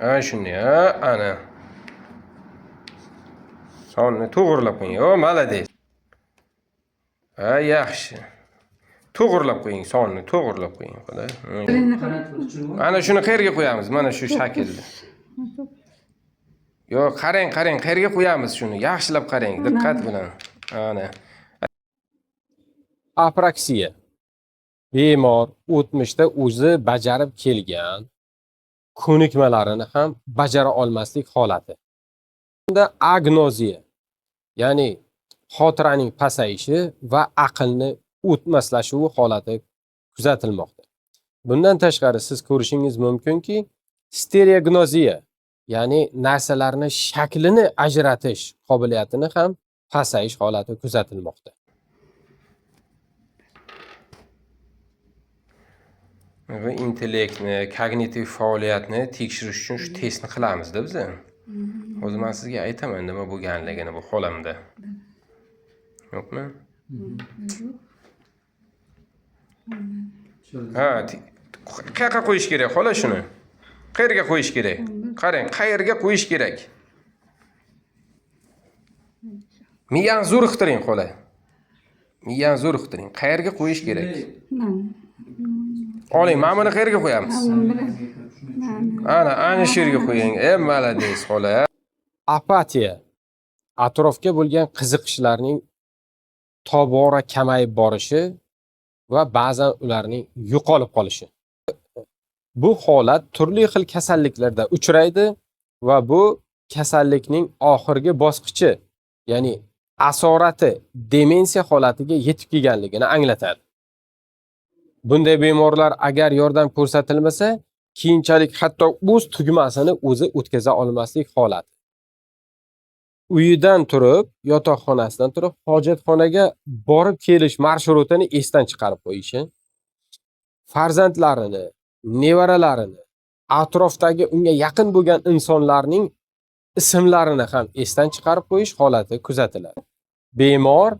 Ana shunday, ha, ana. Sonni to'g'irlab qo'ying. O, молодец. Ha, yaxshi. To'g'irlab qo'ying, sonni to'g'irlab qo'ying, xudo. Ana shuni qayerga qo'yamiz? Mana shu shaklni. Yo'q, qarang, qarang, qayerga qo'yamiz shuni? Yaxshilab qarang, diqqat bilan. Ana. Apraksiya. Bemor o'tmishda o'zi bajarib kelgan ko'nikmalarini ham bajara olmaslik holati. Bunda agnoziya, ya'ni xotiraning pasayishi va aqlni o'tmaslashuvi holati kuzatilmoqda. Bundan tashqari siz ko'rishingiz mumkinki, stereognoziya, ya'ni narsalarni shaklini ajratish qobiliyatini ham pasayish holati kuzatilmoqda. Va intellektni, kognitiv faoliyatni tekshirish uchun shu testni qilamizda biz. Hozir men sizga aytaman nima bo'lganligini bu xolamda. Yo'qmi? Ha, qayerga qo'yish kerak xola shuni? Qayerga qo'yish kerak? Qarang, qayerga qo'yish kerak? Miyani zo'riqtiring xola. Miyani zo'riqtiring. Qayerga qo'yish kerak? Oling, mana buni qayerga qo'yamiz? Ana, ana shu yerga qo'ying. E, молодец xola. Apatiya. Atrofga bo'lgan qiziqishlarning tobora kamayib borishi va ba'zan ularning yo'qolib qolishi. Bu holat turli xil kasalliklarda uchraydi va bu kasallikning oxirgi bosqichi, ya'ni asorati demensiya holatiga yetib kelganligini anglatadi. Bunday bemorlar agar yordam ko'rsatilmasa, keyinchalik hatto o'z tugmasini o'zi o'tkaza olmaslik holati. Uyidan turib, yotoqxonasidan turib hojatxonaga borib kelish marshrutini esdan chiqarib qo'yishi, farzandlarini, nevaralarini, atrofdagi unga yaqin bo'lgan insonlarning ismlarini ham esdan chiqarib qo'yish holati kuzatiladi. Bemor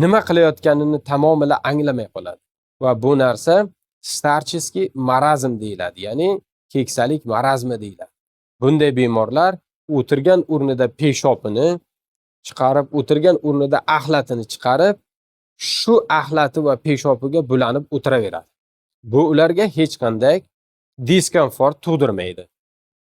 nima qilayotganini tamomila anglamay qoladi va bu narsa старческий marazm deyiladi, ya'ni keksalik marazmi deyiladi. Bunday bemorlar o'tirgan o'rnida peshobini chiqarib, o'tirgan o'rnida axlatini chiqarib, shu axlati va peshobiga bulanib o'tiraveradi. Bu ularga hech qanday diskomfort tug'dirmaydi.